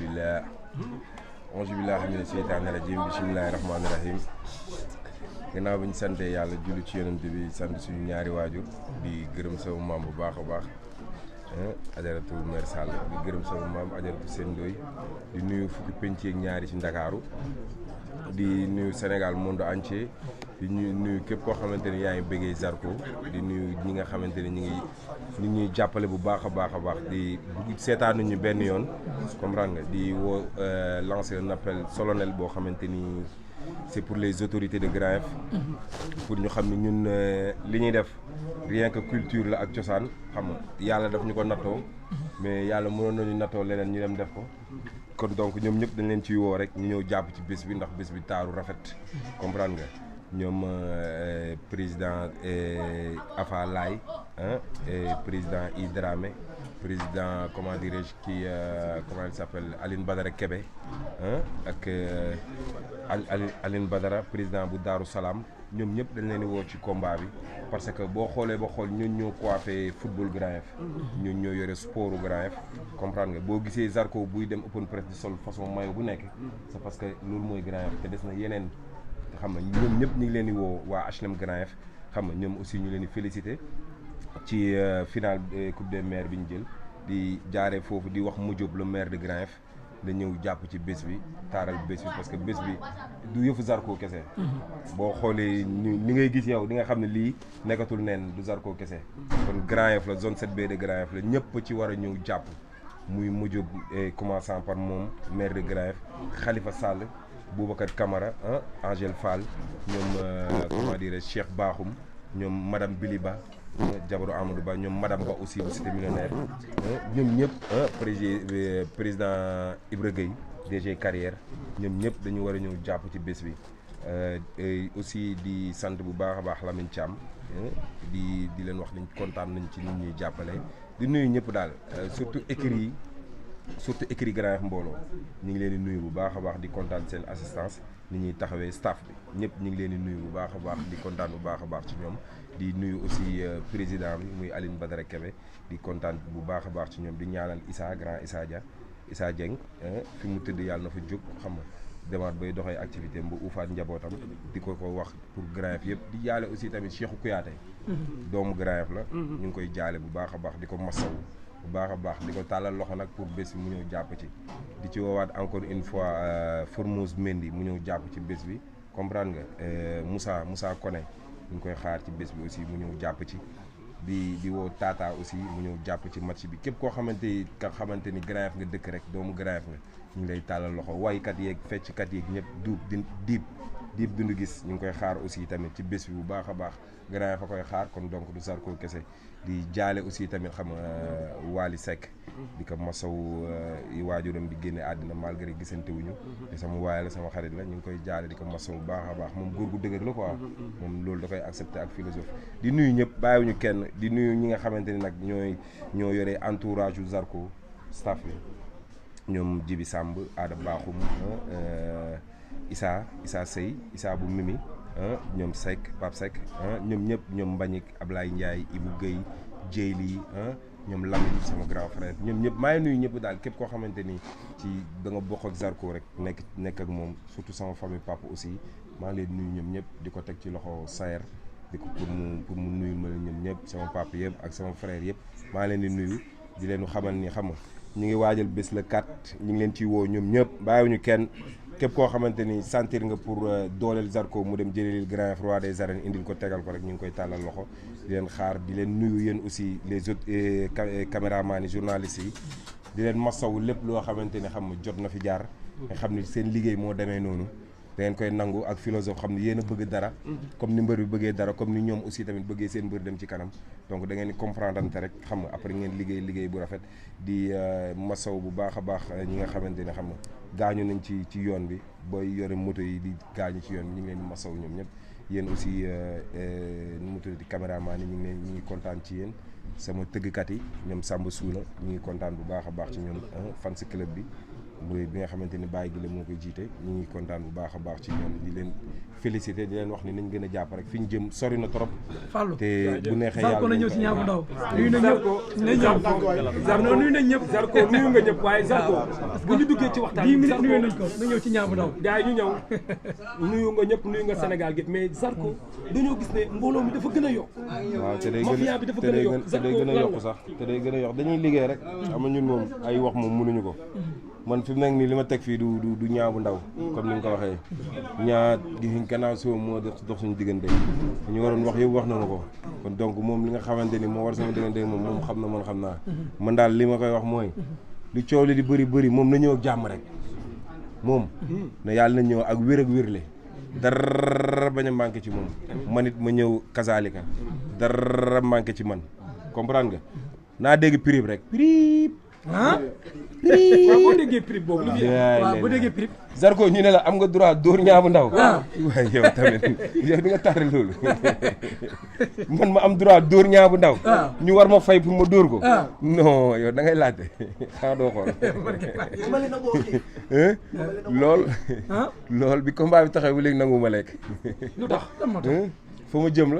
alhamdulilah auzu billahi mina sheytaani rajim bismillahi rahmaani rahim gannaaw bi ñu sante yàlla julli ci yonent bi sant suñu ñaari waajur di gërëm sama maam bu baax a baax ajaratu mère Sall di gërëm sama maam ajaratu seen doy di nuyu fukki penc ak ñaari ci Ndakaaru di nuyu Sénégal monde entier di nuyu képp koo xamante ni yaa ngi bëggee Zarko di nuyu ñi nga xamante ni ñu ñuy jàppale bu baax a baax a baax di seetaanuñu benn yoon comprendre nga di woo lancer un appel solennel boo xamante ni c'est pour les autorités de Grand Yoff pour ñu xam ne ñun li ñuy def rien que culture la ak cosaan xam nga yàlla daf ñu ko nattoo mais yàlla mënoon nañu nattoo leneen ñu dem def ko kon donc ñoom ñëpp dañ leen ciy woo rek ñu ñëw jàpp ci bés bi ndax bés bi taaru rafet comprendre nga ñoom président Afa Laye président Idramé président comment dirais-je kii comment il s'appelle Aline Badara Kébé ak Aline Badara président bu Daaru Salaam ñoom ñëpp dañ leen di woo ci combat bi parce que boo xoolee ba xool ñun ñoo coiffé football Grand Yoff ñun ñoo yore sportu Grand Yoff comprendre nga boo gisee Zarko buy dem open press di sol façon maillot bu nekk c'est parce que loolu mooy Grand Yoff te des na yeneen xam nga ñoom ñëpp ñu ngi leen di woo waa HLM Grand Yoff xam nga ñoom aussi ñu leen di féliciter ci finale coupe des maires bi ñu jël di jaaree foofu di wax Modiop le maire de Grand Yoff da ñëw jàpp ci bés bi taaral bés bi parce que bés bi du yëfu Zarko kese boo xoolee ni ngay gis yow di nga xam ne lii nekkatul neen du Zarko kese kon Grand Yoff la zone 7B de Grand Yoff la ñëpp ci war a ñëw jàpp muy Modiop commençant par moom maire de Grand Yoff Khalifa Sall Boubacar Camara Angèle Fall ñoom comment dire Cheikh Bakhoum ñoom madame Biliba jabaru Amadou Ba ñoom madame Ba aussi bu cité millionnaire ñoom ñëpp président Ibra Gueye DG Carrière ñoom ñëpp dañu war a ñëw jàpp ci bés bi aussi di sant bu baax a baax Lamine Thiam di leen wax nañ kontaan nañ ci nit ñuy jàppale di nuyu ñëpp daal surtout écrit Grand Yoff mbooloo ñu ngi leen di nuyu bu baax a baax di kontaan seen assistance ni ñuy taxawee staff bi ñëpp ñu ngi leen di nuyu bu baax a baax di kontaan bu baax a baax ci ñoom di nuyu aussi président bi muy Aline Badara Kébé di kontaan bu baax a baax ci ñoom di ñaanal Issa Dieng fi mu tëdd yàlla na fa jóg xam nga demaat bay doxee activité bu ufaat njabootam di ko wax pour Grand Yoff yëpp di jaale aussi tamit Cheikhou Kouyaté doomu Grand Yoff la ñu ngi koy jaale bu baax a baax di ko masawu bu baax a baax di ko tàllal loxo nag pour bés bi mu ñëw jàpp ci di ci woowaat encore une fois Formose Mendy mu ñëw jàpp ci bés bi comprendre nga Moussa Koné ñu ngi koy xaar ci bés bi aussi mu ñëw jàpp ci di woo Tata aussi mu ñëw jàpp ci match bi képp koo xamante ni Grand Yoff nga dëkk rek doomu Grand Yoff nga ñu ngi lay tàllal loxo waykat yeeg fecckat yeeg ñëpp diib dundu gis ñu ngi koy xaar aussi tamit ci bés bi bu baax a baax Grand Yoff a koy xaar kon donc du Zarko kese di jaale aussi tamit xam nga Wally Seck di ko masaw waajuram di génne àddina malgré gisante wuñu te sama waay la sama xarit la ñu ngi koy jaale di ko masaw bu baax a baax moom góor gu dëgër la quoi moom loolu da koy accepté ak philosophie di nuyu ñëpp bàyyiwuñu kenn di nuyu ñi nga xamante ni nag ñoo yore entourage yu Zarko staff bi ñoom Jibi Samb Aada Bakhoum Issa Sey Issa bu Mimi ñoom Seck Pape Seck ñoom ñëpp ñoom Mbagnick Ablaye Ndiaye Ibou Guèye Djeyli ñoom Lamine sama grand frère ñoom ñëpp maa ngi nuyu ñëpp daal képp koo xamante ni ci da nga bokk ak Zarko rek nekk ak moom surtout sama famille papa aussi maa ngi leen nuyu ñoom ñëpp di ko teg ci loxo Sayer di ko pour mu nuyu ma ñoom ñëpp sama papa yëpp ak sama frère yëpp maa ngi leen di nuyu di leen xamal ni xam nga ñu ngi waajal bés le 4 ñu ngi leen ciy woo ñoom ñëpp bàyyiwuñu kenn képp koo xamante ni sentir nga pour dooleel Zarko mu dem jëleel Grand Yoff roi des arènes indil ko tegal ko rek ñu ngi koy tàllal loxo di leen xaar di leen nuyu yéen aussi les autres caméramans yi journalistes yi di leen masawu lépp loo xamante ni xam nga jot na fi jaar nga xam ni seen liggéey moo demee noonu da ngeen koy nangu ak philosophe xam ni yéen a bëgg dara comme ni mbër bi bëggee dara comme ni ñoom aussi tamit bëggee seen mbër dem ci kanam donc da ngeen di comprendre ante rek xam nga après ngeen liggéey bu rafet di masaw bu baax a baax ñi nga xamante ne xam nga gaañu nañ ci yoon bi booy yore moto yi di gaañu ci yoon bi ñu ngi leen di masaw ñoom ñëpp yéen aussi moto di caméraman yi ñu ngi kontaan ci yéen sama tëggkat yi ñoom Samba Suuna ñu ngi kontaan bu baax a baax ci ñoom fans club bi bi nga xamante ni Baye Gueye moo koy jiite ñu ngi kontaan bu baax a baax ci ñoom di leen féliciter di leen wax ni nañ gën a jàpp rek fi ñu jëm sori na trop. te bu neexee yàlla Zarko na ñëw si ñaabu ndaw. nuyu na ñëpp Zarko nuyu na ñëpp. Zarko nuyu nga ñëpp waaye Zarko bu ñu duggee ci waxtaan bi Zarko nuyu nañ ko na ñëw ci ñaabu ndaw. gars yi ñu ñëw nuyu nga ñëpp nuyu nga Sénégal gi mais Zarko dañoo gis ne mbooloo mi dafa gën a yokk. waaw te day gën a yokk sax te day gën a yokk dañuy liggéey rek. xam nga ñun moom ay wax moom mënuñu ko. man fi mu nekk nii li ma teg fii du ñaa bu ndaw comme ni nga ko waxee ñaa gi gannaaw soo moo dox suñu diggante ñu waroon wax yëpp wax nañu ko kon donc moom li nga xamante ni moo war sama diggante moom xam na man xam naa man daal li ma koy wax mooy lu coow li di bëri moom na ñëw ak jàmm rek moom na yàlla na ñëw ak wérle dara bañ a manqué ci moom man it ma ñëw kasaalika dara manqué ci man comprendre nga naa dégg prix rek prix waaw boo déggee prix boobu lu waaw boo déggee prix Zarko ñu ne la am nga droit dóor ñaabu ndaw waaye yow tamit yow di nga tardé loolu man ma am droit dóor ñaabu ndaw ñu war ma fay pour ma dóor ko non yow da ngay laajte xanaa doo xool lool bi combat bi taxaw bu léegi nangu ma lekk lu tax fa ma jëm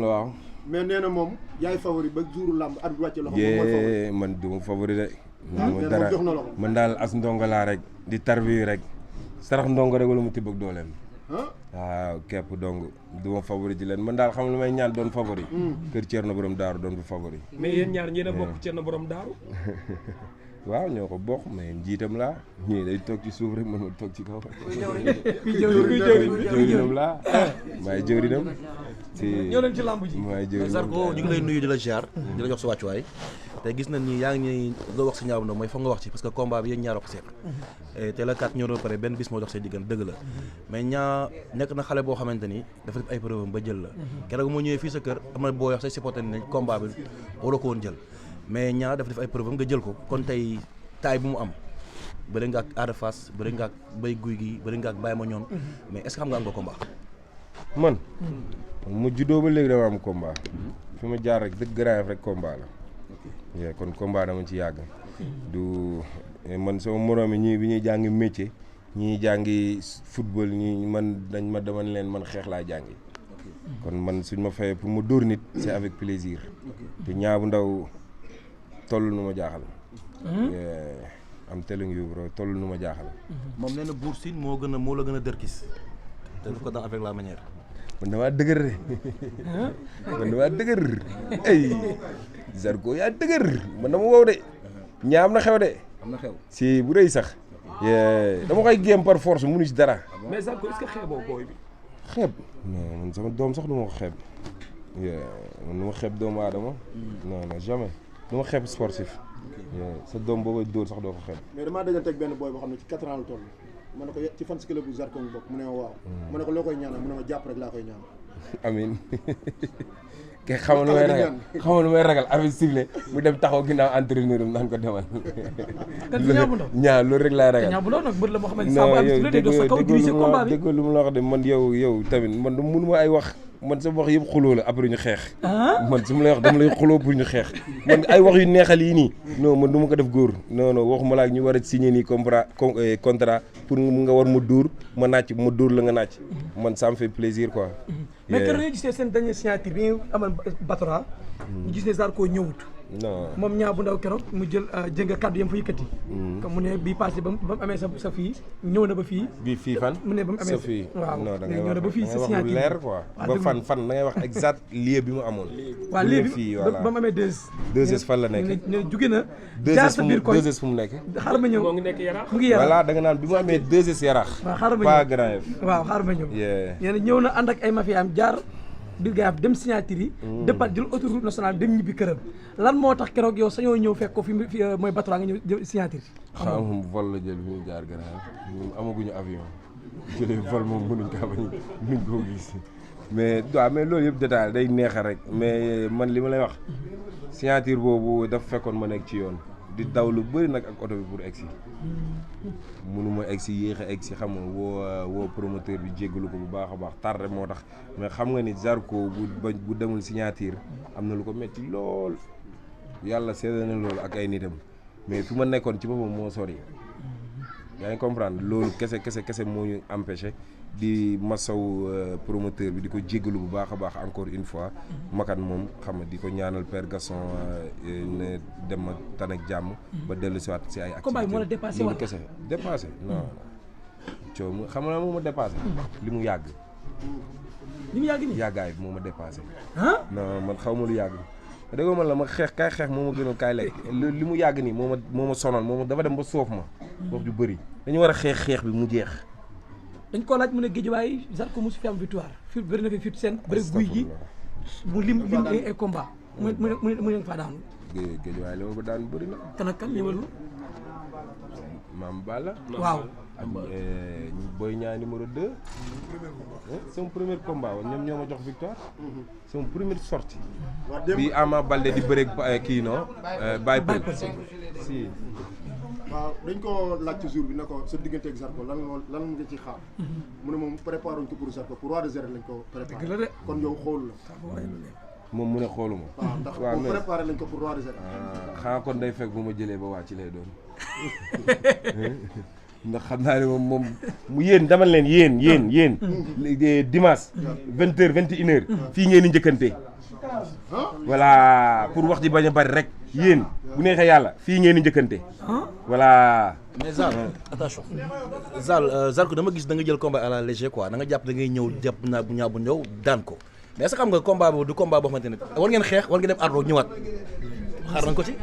la waaw mais nee na moom yaay favori ba jouru làmb at bi wàcce loxo yee man du ma favori de dara man daal as ndongo laa rek di tarbi rek sarax ndongo rek wala mu tibb ak dooleem waaw képp dong du ma favori ci leen man daal xam lu may ñaan doon favori kër Thierno Borom Daaru doon fa favori mais yéen ñaar ñi a bokk Thierno Borom Daaru waaw ñoo ko bokk mais njiitam laa ñii day toog ci suuf rek man ma toog ci kaw jëwrinam laa maay jëwrinam ñoo leen ci lamb ji maay jëwrinam Zarko ñu ngi lay nuyu di la ziar di la jox sa wàccuwaay te gis nañ ni yaa ngi loo wax si ñaaw na mooy foog nga wax ci parce que combat bi yéen ñaar ko seq te la kat ñëw na pare benn bis moo dox seen diggante dëgg la mais ñaa nekk na xale boo xamante ni dafa def ay preuve ba jël la keroog moo ñëwee fii sa kër am na boo wax say supporter ne combat bi waroo ko woon jël mais ñaa dafa def ay preuve nga jël ko kon tey taay bu mu am bëri nga ak Ada Fass bëri nga ak Bay Guy gi bëri nga ak Baye ma ñoon mais est-ce que xam nga am nga combat man mu juddoo ba léegi dama am combat fi ma jaar rek dëgg garaaf rek combat la kon combat dama ci yàgg du man sama moroom yi ñii bi ñuy jàngi métier ñii jàngi football ñii man dañ ma deman leen man xeex laa jàngi kon man suñ ma fayee pour ma dóor nit c'est avec plaisir te ñaabu ndaw toll nu ma jaaxal am telling yu bro toll nu ma jaaxal moom nee na Bour Sine moo la gën a dërkis te daf ko daan avec la manière man damaa dëgër ay Zarko yaa dëgër man dama wow de ñaa am na xew de si bu rëy sax dama koy géem par force munu ci dara mais Zarko est-ce que xeeboo booy bi xeeb non man sama doom sax du ma ko xeeb man du ma xeeb doomu aadama non jamais du ma xeeb sportif sa doom booba dóor sax doo ko xeeb mais damaa dajanteeg benn booy boo xam ne ci 4 ans la toll ma ne ko ci fans club bu Zarko mu bokk mu ne ma waaw ma ne ko loo koy ñaanal mu ne ma jàpp rek laa koy ñaan amiin ke xamal lu may ragal avec sifflet mu dem taxaw ginnaaw entraîneur am naan ko demal ñaa loolu rek laay ragal déggoo lu mu la wax de man yow tamit man du mënuma ay wax man sama wax yëpp xuloo la après ñu xeex man su ma lay wax dama lay xuloo pour ñu xeex man ay wax yu neexal yi nii non man du ma ko def góor non waxuma la ak ñu war a signé nii contrat pour nga war ma dóor ma nàcc ma dóor la nga nàcc man ça me fait plaisir quoi mais keroog ñu gisee seen dernier signature bi ñu amal Batora ñu gis ne Zarko ñëwut non moom ñaa bu ndaw keroog mu jël jënga kàddu yam fa yëkkati comme mu ne bii passé ba mu amee sa fii ñëw na ba fii bii fii fan mu ne ba mu amee sa fii waaw non da ngay ñëw na ba fii si wax signature lu leer quoi ba fan da ngay wax exact lieu bi mu amoon waaw léegi ba mu amee deux fan la nekk ne jóge na jaar sa biir koñ 2S fu mu nekk xaaral ma ñëw moo ngi nekk Yaraax mu ngi Yaraax voilà da nga naan bi mu amee 2S Yaraax waaw xaaral ma pas ñëw Grand Yoff waaw xaaral ma ñëw nee na ñëw na ànd ak ay mafia am jaar biir gaa dem signature yi départ jël autoroute nationale dem ñibbi këram lan moo tax keroog yow sañoo ñëw fekk ko fi mooy Batora nga ñëw signature yi xam moom vol la jël bi ñu jaar Grand Yoff ñun amaguñu avion jëlee vol moom mënuñ kaa bañ nuñ koo gis mais waaw mais loolu yëpp détail day neexal rek mais man li ma lay wax signature boobu dafa fekkoon ma nekk ci yoon di daw lu bëri nag ak oto bi pour egsi mënuma egsi yéex a egsi xam nga woo promoteur bi jéggalu ko bu baax a baax tardé moo tax mais xam nga ni Zarko bu demul signature am na lu ko metti lool yàlla seede na loolu ak ay nitam mais fi ma nekkoon ci boppam moo sori yaa ngi comprendre loolu kese moo ñu empêché di masaw promoteur bi di ko jéggalu bu baax a baax encore une fois makan moom xam nga di ko ñaanal Père Gasson ne dem ak tan ak jàmm ba dellu si waat si ay combat bi moo la dépassé loolu kese dépassé non coow mu xam nga moo ma dépassé li mu yàgg yàggaay bi moo ma dépassé non man xaw ma lu yàgg déggoo man la ma xeex moo ma gënal kaay lekk li mu yàgg nii moo ma sonal dafa dem ba soof ma wax ju bëri dañu war a xeex bi mu jeex dañ koo laaj mu ne Guédiawaye Zarko mosu fi am victoire fi bëri na fi fit seen bëri guy gi mu lim ay combat mu leen faa daanu Guédiawaye li ma ko daan bëri na kan ak kan ñëwalu Mame Balla waaw ak Boy Niang numéro 2 sama premier combat woon ñoom ñoo ma jox victoire sama première sortie bi Ama Baldé di bëreeg kii non Baye Pël si waaw dañ ko laaj ci jour bi ne ko sa diggante ak Zarko lan nga ci xaar mu ne moom préparé wuñ ko pour Zarko pour roi des arènes lañ ko préparé kon yow xoolu la moom mu ne xooluma waaw ndax bu préparé lañ ko pour roi des arènes xanaa kon day fekk bu ma jëlee ba waa ci lay doon ndax xam naa ne moom mu yéen dama leen yéen dimanche 20h 21h fii ngeen di njëkkante voilà pour wax ji bañ a bari rek yéen bu neexee yàlla fii ngeen di njëkkante voilà. mais Zal attention Zarko dama gis da nga jël combat à la légère quoi da nga jàpp da ngay ñëw jàpp naa bu ñaaw bu ñëw daan ko mais est-ce que xam nga combat boobu du combat boo xamante ne war ngeen xeex war ngeen dem ardo ñëwaat xaar nañ ko ci.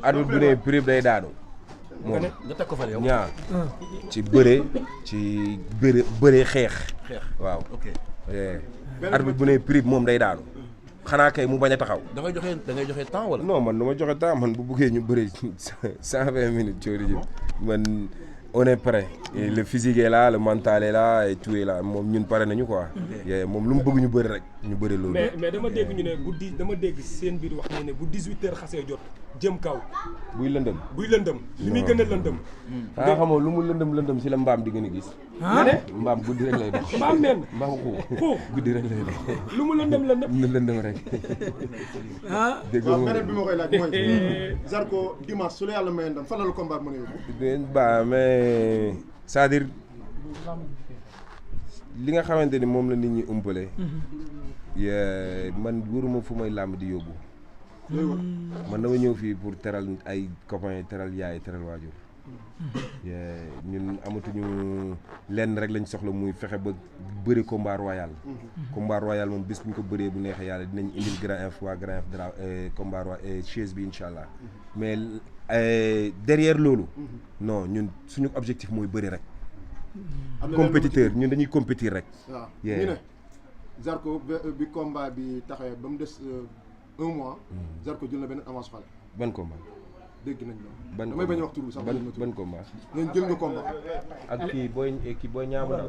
ardo bu ne prix day daanu. moom nga teg ko fa yow ñaar ci bëre xeex waaw ok arbitre bu ne prix moom day daanu xanaa kay mu bañ a taxaw da ngay joxe temps wala non man du ma joxe temps man bu bëggee ñu bëre 120 minutes coori ji man on est prêt et le physique est là le mental est là et tout est là moom ñun pare nañu quoi moom lu mu bëgg ñu bëri rek ñu bëri loolu mais dama dégg ñu ne dama dégg seen biir wax ne bu 18h xasee jot jëm kaw buy lëndëm li muy gën a lëndëm xanaa xamoo lu mu lëndëm si la mbaam di gën a gis mbaam guddi rek lay dox mbaam xuux guddi rek lay dox lu mu lëndëm rek dégg nga beneen bi ma koy laaj mooy Zarko dimanche su la yàlla may ndam fan la combat mën a yóbbu ba mais c'est-à-dire li nga xamante ni moom la nit ñi umpale man wuruma fu may làmb di yóbbu man dama ñëw fii pour teral ay copains teral yaay teral waajur ñun amatuñu lenn rek lañ soxla muy fexe ba bëri combat royal moom bis bu ñu ko bëree bu neexee yàlla dinañ indil Grand F waa Grand F dra combat royal chaise bi incha allah mais derrière loolu non ñun suñu objectif mooy bëri rek compétiteur ñun dañuy compétir rek waaw ñu ne Zarko bi combat bi taxawee ba mu des 1 mois Zarko jël na benn avance xale ban combat dégg nañ loolu damay bañ a wax tur bi sax ban combat ngeen jël nga combat ak kii booy ñaabu ndaw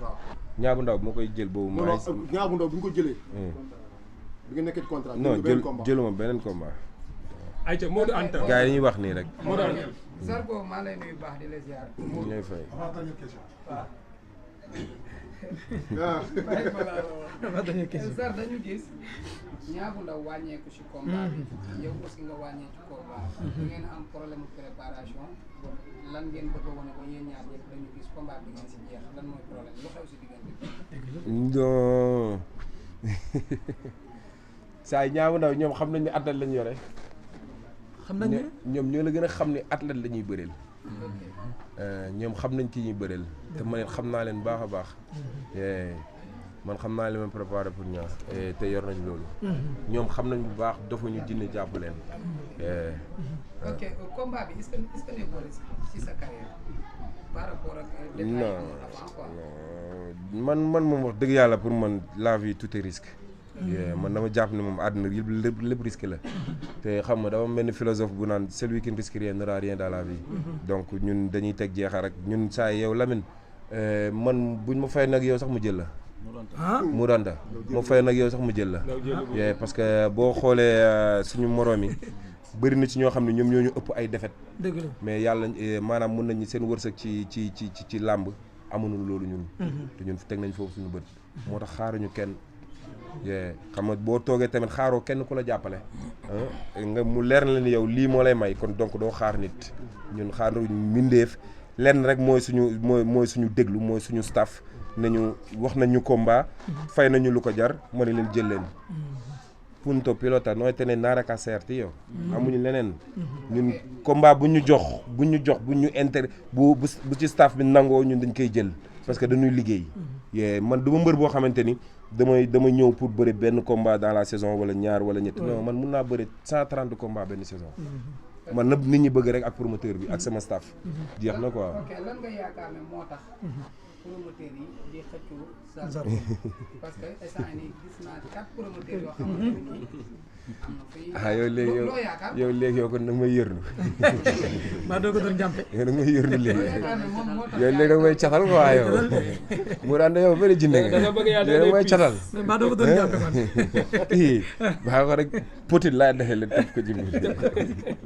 waaw ñaabu ndaw moo koy jël boobu ñaabu ndaw bi nga ko jëlee bi nga nekkee ci contrat non jëluma beneen combat ayca Modou Anta gars yi dañuy wax nii rek Modou Anta Zarko maa lay nuyu baax di la ziar ñu lay fay Zar dañu gis ñaabu ndaw wàññeeku ci combat bi yow aussi nga wàññee ci combat bi ngeen am problème préparation lan ngeen bëgg a wane ba yéen ñaar ñëpp dañu gis combat bi ngeen si jeex lan mooy problème lu xew si diggante non saa yi ñaabu ndaw ñoom xam nañ ne athlète lañ yore xam nañ ne ñoom ñoo la gën a xam ne athlète la ñuy bëreel ñoom xam nañ ci ñuy bëreel te man it xam naa leen baax a baax man xam naa li ma préparé pour ñaar te yor nañ loolu ñoom xam nañ bu baax dofuñu jinne jàpp leen ok combat bi est-ce que nekkul ci sa carrière par rapport ak non man moom wax dëgg yàlla pour man la vie tout est risque man dama jàpp ne moom àdduna lépp risque la te xam nga dama mel ni philosophe bu naan celui qui ne risque rien n'aura rien dans la vie donc ñun dañuy teg jeexal rek ñun saa yow Lamine man buñ ma fay nag yow sax mu jël la mu danda ma fay nag yow sax mu jël la parce que boo xoolee suñu moroom yi bëri na ci ñoo xam ne ñoom ñoo ñu ëpp ay défaite dëgg la mais yàlla maanaam mun nañu seen wërsëg ci làmb amuñu loolu ñun te ñun teg nañ foofu suñu bët moo tax xaaruñu kenn xam nga boo toogee tamit xaaroo kenn ku la jàppale nga mu leer na ni yow lii moo lay may kon donc doo xaar nit ñun xaaruñu mbindeef lenn rek mooy suñu déglu mooy suñu staff nañu wax nañu combat fay nañu lu ko jar ma ne leen jël leen punto pilota nooy te ne naara ka seerti yow amuñu leneen ñun combat bu ñu jox bu ñu bu ci staff bi nangoo ñun dañ koy jël parce que dañuy liggéey man du ma mbër boo xamante ni dama ñëw pour bëri benn combat dans la saison wala ñaar wala ñett non man mun naa bëri 130 combats benn saison man na nit ñi bëgg rek ak promoteur bi ak sama staff jeex na quoi. ok lan nga yaakaar ne moo tax promoteurs yi di xëccoo Zarko parce que instant nii gis naa 4 promoteurs yoo xamante ne yow léegi yow kon nag may yërnu maa doo ko doon jàmpe yow nag may yërnu léegi yow léegi nag may catal quoi yow mu daan da yow bëri jinne nga yow may catal maa doo ko doon jàmpe man baa ko rek potit laa defee la def ko jimbi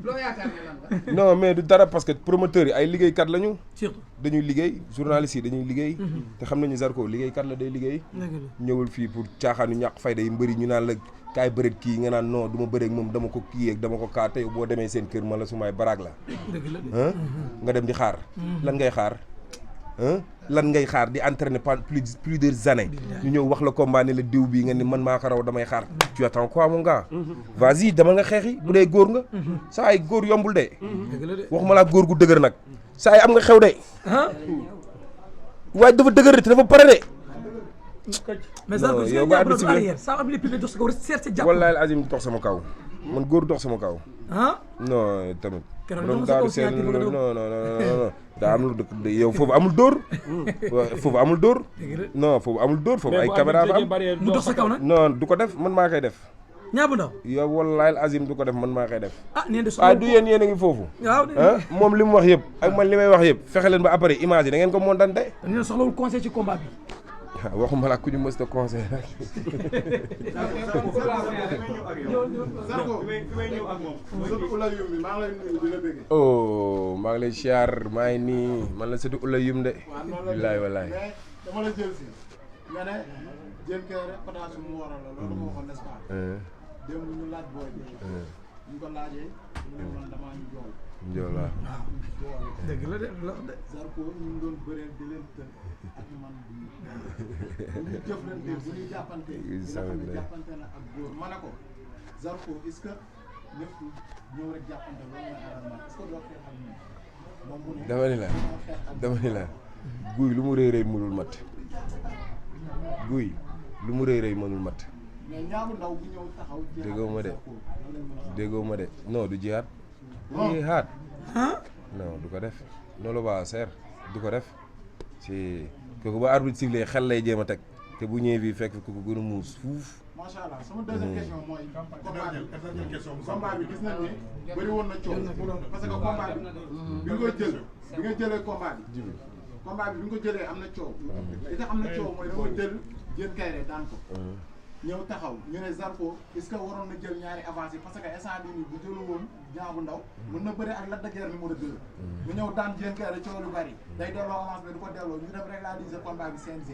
loo yaakaar ne lan la non mais du dara parce que promoteurs yi ay liggéeykat lañu surtout dañuy liggéey journalistes yi dañuy liggéey te xam nañu Zarko liggéeykat la day liggéey ñëwul fii pour caaxaanu ñàkk fayda yi mbëri ñu naan la kaay bëreet kii nga naan non du ma bëreek moom dama ko kii ak dama ko kaa tey boo demee seen kër man la sumaay baraag la nga dem di xaar lan ngay xaar lan ngay xaar di entraîner pendant plus de années ñu ñëw wax la combat ne la diw bii nga ni man maa ko raw damay xaar tu attends quoi mon gars vas-y dama nga xeexi bu dee góor nga saa ay góor yombul de waxuma laa góor gu dëgër nag saa yi am nga xew de waaye dafa dëgër de te dafa pare de mais Zarko si nga jàpp arrière saa am lépp dox sa kaw seet sa jàpp wallahi azim dox sama kaw man góor dox sama kaw non tamit doon daal seen non daa am lu yow foofu amul dóor foofu amul dóor non foofu amul dóor foofu ay caméra fa am mu dox sa kaw nag non du ko def man maa koy def ñaabu ndaw yow wallahi azim du ko def man maa koy def nee waaye du yéen a ngi foofu moom li mu wax yëpp ak man li may wax yëpp fexe leen ba après image yi da ngeen ko montante dañu soxlawul conseil ci combat bi waxuma la ku ñu mës a conseil rek. oh maa ngi lay siyaar maa ngi nii man la sëtu Ula Yum de. billaay wallaay. dama la jël si nga ne jël kay réputation mu waral la loolu moo waxoon n'est-ce pas. démb ñu laaj booy bi. ñu ko laajee mu ne man damaa ñu jool. njool waaw. dëgg la de Zarko ñu ngi doon bëreel di leen tën ak man bu ñu jëflante bu ñu jàppante dina xam ne jàppante na ak góor ma ne ko Zarko est-ce que lépp ñëw rek jàppante loolu mooy arrangement est-ce que doo xeex ak ñoom moom mu ne dama ni la guy lu mu rëy rëy mënul mat guy lu mu rëy rëy mënul mat mais ñaabu ndaw bu ñëw taxaw déggoo ma de non du jihaat jihaat non du ko def noonu la waa seer du ko def si kooku ba arbitre sifflé xel lay jéem a teg te bu ñëwee fii fekk ko gën a muus fuuf. macha allah sama deuxième question mooy combat bi gis nañ ne bëri woon na coow parce que combat bi nga jël bi nga jëlee combat bi bi nga ko jëlee am na coow li tax am na coow mooy dama jël Diène Kaïré daan ko ñëw taxaw ñu ne Zarko est-ce que waroon na jël ñaari avance yi parce que instant bii nii bu jëlu woon ñaabu ndaw mën na bëri ak Lac de Guiers numéro 2 mu ñëw daan Diène Kaïré coow lu bari day delloo avance bi du ko delloo ñu dem régulariser combat bi CNG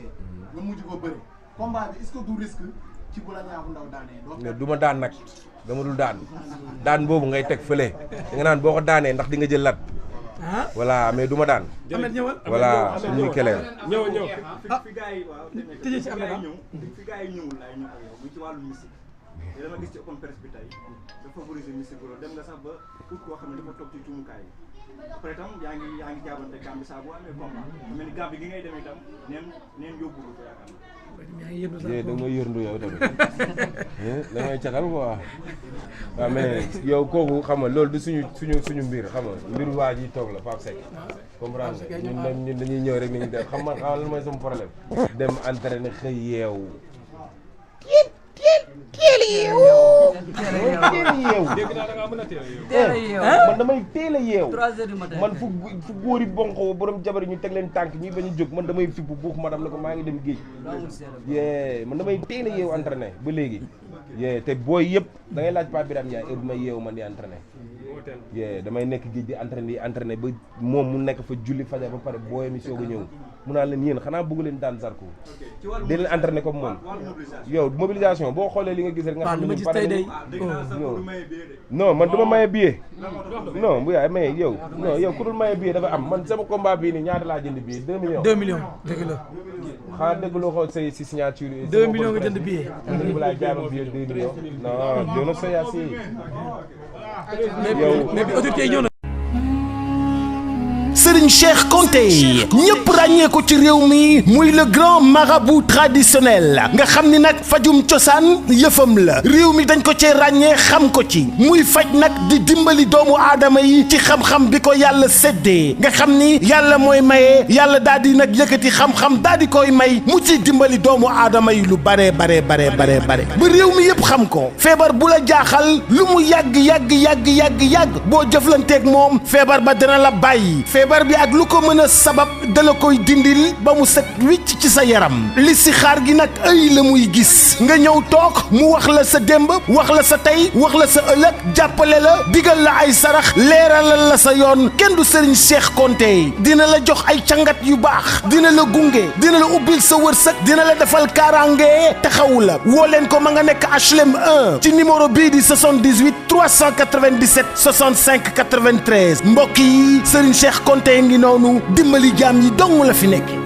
nga mujj ko bëri combat bi est-ce que du risque ci bu la ñaabu ndaw daanee du ma daan nag dama dul daan boobu ngay teg fële da nga naan boo ko daanee ndax di nga jël lat voilà mais du ma daan voilà suñuy keleer ñëw fi gars yi waaw tëjee ci am na fi gars yi ñëwul laay ñëw ak yow muy ci wàllu mystique te dama gis ci open presse bi tey dafa favoriser mystique loolu dem nga sax ba pour koo xam ne dafa toog ci cumukaay yi après itam yaa ngi jaabante Gambie saa boo amee combat mel ni Gambie gi ngay dem itam neen yóbbu ko yaakaar da nga yërndu yow tamit da ngay catal quoi waaw mais yow kooku xam nga loolu du suñu mbir xam nga mbir waa ji toog la Pape Seck comprendre nga ñun dañuy ñëw rek ni ñu def xam nga lan mooy sama problème dem entraîner xëy yeewu teel yeewu man damay teel a yeewu man fu góor yi bonko borom jabar ñu teg leen tànk ñuy bañ a jóg man damay fippu buux madame ne ko maa ngi dem géej yee man damay teel a yeewu entraîné ba léegi yee te booy yëpp da ngay laaj Pape Birame Ndiaye heure bi may yeewu man di entraîné yee damay nekk géej di entraîné ba moom mu nekk fa julli fajar ba pare booyam yi soog a ñëw mu naan leen yéen xanaa bëgg leen daan Zarko di leen entraîné comme moom yow mobilisation boo xoolee li nga gis rek nga xam ne ñun pare non man du ma maye billet non bu yaay maye yow non yow ku dul maye billet dafa am man sama combat bii nii ñaata laa jënd billet 2 millions 2 millions dëgg la xanaa dégg loo xool say si signature 2 millions nga jënd billet bu laay jaay ma billet 2 millions non jono soya si mais bi autorité yi ñëw na Serigne Cheikh Konté ñëpp ràññee ko ci réew mi muy le grand marabout traditionnel nga xam ni nag fajum cosaan yëfam la réew mi dañ ko cee ràññee xam ko ci muy faj nag di dimbali doomu aadama yi ci xam-xam bi ko yàlla séddee nga xam ni yàlla mooy maye yàlla daal di nag yëkkati xam-xam daal di koy may mu ci dimbali doomu aadama yi lu bare ba réew mi yëpp xam ko feebar bu la jaaxal lu mu yàgg boo jëflanteeg moom feebar ba dina la bàyyi feebar bi ak lu ko mën a sabab dala koy dindil ba mu set wicc ci sa yaram li si xaar gi nag ay la muy gis nga ñëw toog mu wax la sa démb wax la sa tey wax la sa ëllëg jàppale la digal la ay sarax leeralal la sa yoon kenn du Serigne Cheikh Konté dina la jox ay cangat yu baax dina la gunge dina la ubbil sa wërsëg dina la defal kaaraange taxawu la woo leen ko ma nga nekk HLM 1 ci numéro bii di 78 397 65 93 mbokk yi Serigne Cheikh Konté ngi noonu dimbali jaam yi dong la fi nekk